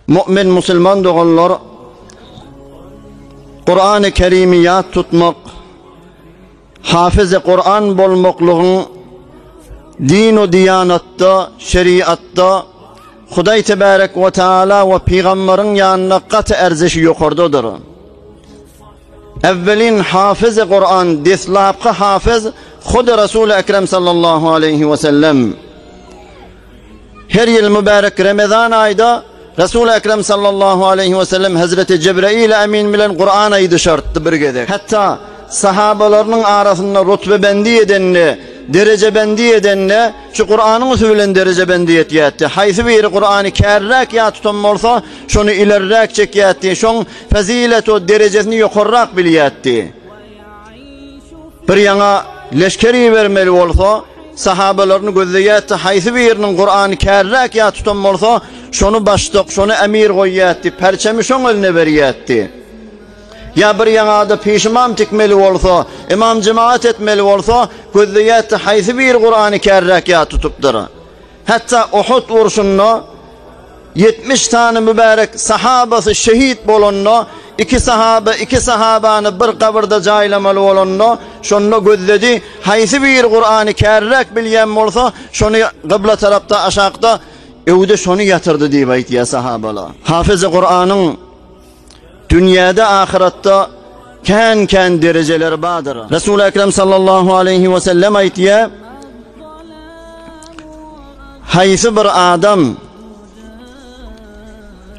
Mu'min musulman doganlar Kur'an-ı Kerim'i ýat tutmak, hafyz-y Kur'an bolmaklygyň din we diýanatda, şeriatda Hudaý tebarek we taala we pygamberiň ýanynda gaty erzişi ýokardadyr. Evvelin hafyz-y Kur'an, deslapky hafyz Hudy Resul-i Ekrem sallallahu aleyhi we sellem. Her ýyl mübärek Remezan aýda Resul Ekrem sallallahu aleyhi we sellem Hazreti Jebrail Emin bilen Kur'an aýdyşartdy bir gezek. Hatda sahabalarynyň arasynda rutbebendi edende, derejebendi edende şu Kur'anyň üsti bilen derejebendi etýärdi. Haýsy biri Kur'any kärräk ýat tutan bolsa, şony ilerräk çekýärdi. Şoň fazilet o derejesini ýokarrak bilýärdi. Bir ýaňa leşger ibermeli bolsa, sahabalaryny gözleýärdi, haýsy biriniň Kurany kärräk ýat tutan bolsa, şony başlyk, şony emir goýýardy, perçemi şoň eline berýärdi. Ýa bir ýaňada peşimam tikmeli bolsa, imam jemaat etmeli bolsa, gözleýärdi, haýsy biri Kurany kärräk ýat tutupdyr. Hatda Uhud urşunda 70 sany mübärek sahabasy şehit bolanda, iki sahaba iki sahabany bir gabyrda jaýlamaly bolanda, şonda gözledi, haýsy biri Kurany kärräk bilýän bolsa, şony gybla tarapda aşakda öwde şony ýatyrdy diýip aýtýar sahabalar. Hafyzy Kuranyň Dünýäde ahyratda kän-kän derejeleri bardyr. Resul Ekrem sallallahu aleyhi we sellem aýtýar, Haýsy bir adam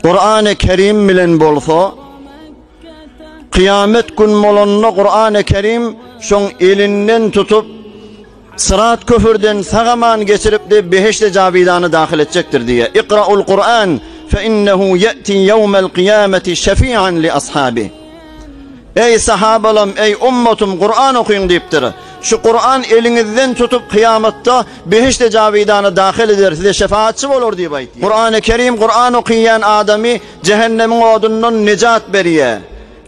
Kur'an-ı Kerim bilen bolsa, kıyamet gün bolanda Kur'an-ı Kerim şoň elinden tutup Syrat köpürden sag-aman geçirip-de behişdi jawidana dahyl etjekdir diýýär. Ikraul Kur'an fe innehu ýe'ti ýewmel kyýameti şefi'an li ashabi. Eý sahabalam, eý ummatym Kur'an okyň diýipdir. Şu Kur'an eliňizden tutup kyýamatda behişdi jawidana dahyl eder, size şefaatçy bolar diýip aýtýar. Kur'an-y Kerim Kur'an okaýan adamy jähennemiň odundan nejat berýär.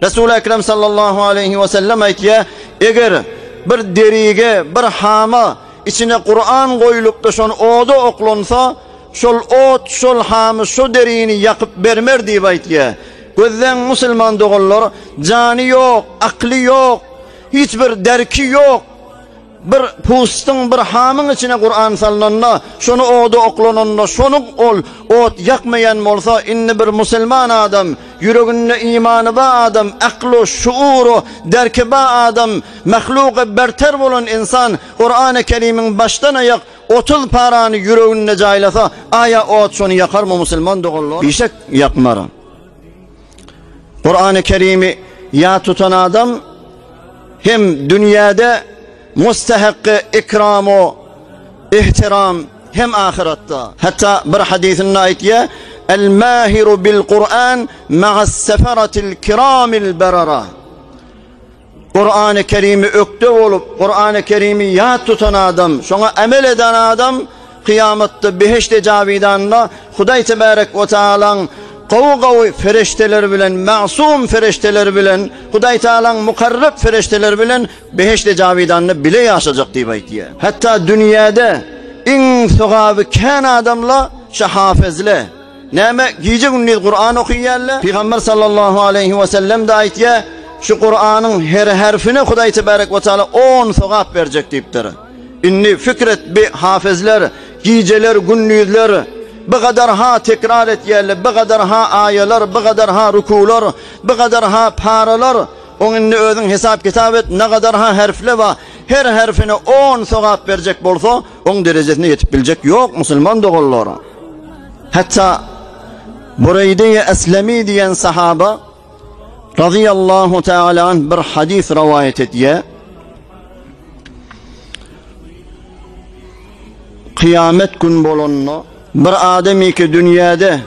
Resul Ekrem sallallahu aleýhi we sellem aýtýar, Eger bir derige, bir hama içine Kuran goýlupda şony oda oklansa, şol ot, şol hamy, şo derini ýakyp bermer diýip aýtýar. Gözläň musulman doganlar, jany ýok, akly ýok, hiç bir derki ýok. Bir pustyň, bir hamyň içine Kuran salnanda, şony oda oklananda, şony ol ot ýakmaýan bolsa, indi bir musulman adam, ýüreginde imany bar adam, akly, şuury, derki bar adam, mahlugy berter bolan ynsan Kurany Kerimiň başdan aýak 30 parany ýüreginde jaýlasa, aýa ot şony ýakarmy musulman doganlar? Bişek ýakmar. Kurany Kerimi ýat tutan adam hem dünýäde mustahakky ikramu ihtiram hem ahyratda. Hatda bir hadysynda aýtýar, El mahiru bil Kur'an ma'as seferatil kiramil berara. Kur'an-ı Kerim'i ökde bolup, Kur'an-ı Kerim'i ýat tutan adam, şoňa emel eden adam kyýamatda behişde jawidanda Hudaý tebarek we taalaň gowy-gowy ferişteleri bilen, masum ferişteleri bilen, Hudaý taalaň mukarreb ferişteleri bilen behişde jawidanda bile ýaşajak diýip aýtýar. Hatda dünýäde iň sogaby kän adamla şu hafizle. Näme gije-gündiz Kuran okaýarlar. Pygamber sallallahu aleýhi we sellem-de aýtýar, şu Kuranyň her herfine Hudaý tebarek we taala 10 sogap berjek diýipdir. Indi fikr et bi hafizler gijeler gündizler bi gadar ha tekrar etýärler, bi gadar ha aýalar, bi gadar ha rukular, bi gadar ha paralar. Oň indi özüň hesap kitap et, ne gadar ha herfle ba. Her herfine 10 sogap berjek bolsa, oň derejesine ýetip biljek ýok musulman doganlar. Hatda Bureýde Eslemi diýen sahaba radiyallahu taala anh bir hadis rowaýat edýär. Kyýamet gün bolanda bir adamy ki dünýäde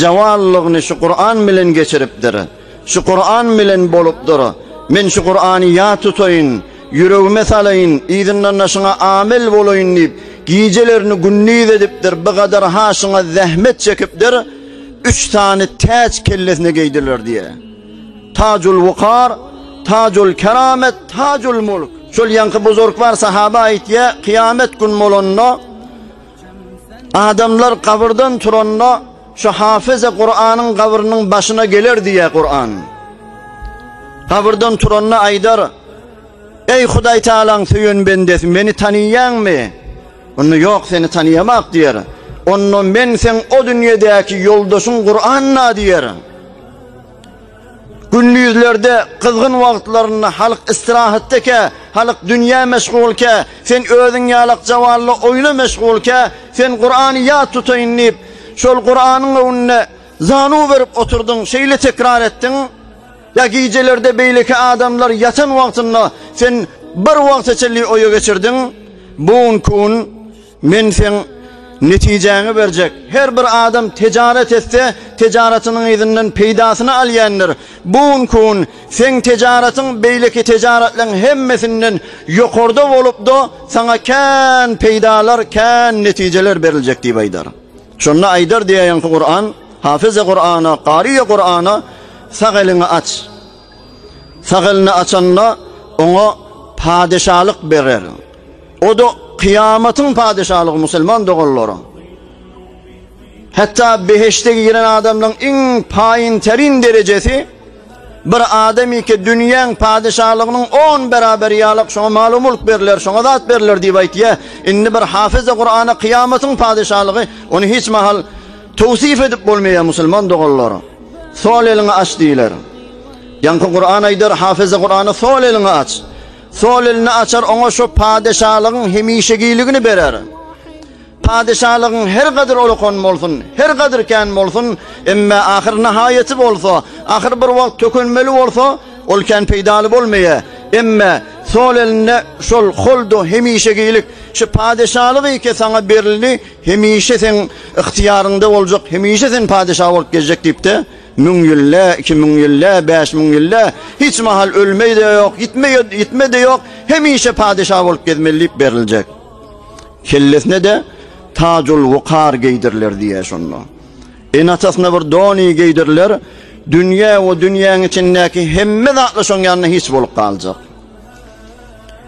jawanlygyny şu Kur'an bilen geçiripdir. Şu Kur'an bilen bolupdyr. Men şu Kur'any ýat tutaýyn, ýüregime salaýyn, yzyndan da şuňa amel bolaýyn diýip, gijelerini gündiz edipdir, bir gadar ha şuňa zähmet çekipdir. Üç sany täç kellesine geýdiler diýe. Tacul wukar, tacul keramet, tacul mulk. Şol ýaňky buzurgwar sahaba aýtýar, kyýamet gün bolanda adamlar gabyrdan turanda. şu hafyzy Kuranyň gabrynyň başyna geler diýýär Kuran. Gabyrdan turanda aýdar, Eý Hudaý Tagalaň söýen bendesi, meni tanyýaňmy? Onda ýok seni tanyýamak diýer. Onda men seň o dünýedäki ýoldaşyň Kuran-da diýer. Gündizlerde gyzgyn wagtlarynda halk istirahatda-kä, halk dünýä meşgulkä, sen özüň ýalak jawalla oýna meşgulkä, sen Kurany ýat tutaýyn diýip, şol Kuranyň öňünde zanu berip oturdyň, şeýle tekrar etdiň. Ýa gijelerde beýleki adamlar ýatan wagtynda sen bir wagta çenli oýa geçirdiň, bu günki gün men seň netijäňi berjek. Her bir adam tejaret etse, tejaratynyň yzyndan peýdasyny alýandyr. Bu günki gün seň tejaratyň beýleki tejaratlaryň hemmesinden ýokarda bolup-da, saňa kän peýdalar, kän netijeler beriljek diýip aýdar. Şonda aýdar diýýär ýaňky Kuran, Hafyzy Kurana, Karyýy Kurana, Sag eliňi aç. Sag elini açanda oňa padeşalyk berer. O-da kyýamatyň padeşalygy musulman doganlara. Hatda behişde giren adamlaryň iň paýynterin derejesi bir adamyke dünýäň padeşalygynyň on beraberi ýalak şoňa malu-mulk berler, şoňa zat berler diýip aýtýar. Indi bir hafyzy Kurana kyýamatyň padeşalygy ony hiç mahal towsif edip bolmaýar musulman doganlar. Sol eliňi aç diýler. Ýaňky Kuran aýdar, hafyzy Kurana sol eliňi aç. Sol elini açar, oňa şo padeşalygyň hemişegiligini berer. Padeşalygyň her gadyr ulakan bolsun, her gadyr kän bolsun, emme ahyr nahaýaty bolsa, ahyr bir wagt tökenmeli bolsa, ol kän peýdaly bolmaýar. Emme sol elinde şol holdu hemişegilik, şu padeşalygy ki saňa berildi, hemişe seň ygtyýaryňda boljak, hemişe sen padeşa bolup gezjek diýip-de, Müň ýyl-le, 2000 ýyl-le, 5000 ýyl-le, hiç mahal ölme-de ýok, ýitme-de ýok, hemişe padeşa bolup gezmeli diýip beriljek. Kellesine-de tacul wukar geýdiriler diýýär şonda. Ene-atasyna bir dony geýdiriler, dünýä we dünýäň içindäki hemme zatlar şoň ýanynda hiç bolup galjak.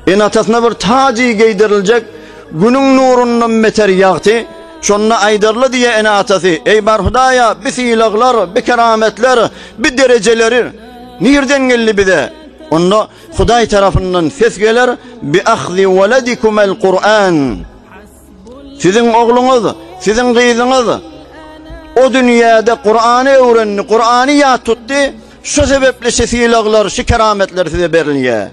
Ene-atasyna bir tajy geýdiriljek, Günüň nurundan beter ýagty, Şonda aýdarly diýe ene-atasy, Eý bar Hudaýa, bi sylaglar, bi kerametler, bi derejeleri nirden geldi bize? Onda Hudaý tarapyndan ses geler, Bi ahzi weledikumel Kur'an. Siziň ogluňyz, siziň gyzyňyz o dünýäde Kur'any öwrendi, Kur'any ýat tutdy, şu sebäpli şu sylaglar, şu kerametler size berilýär.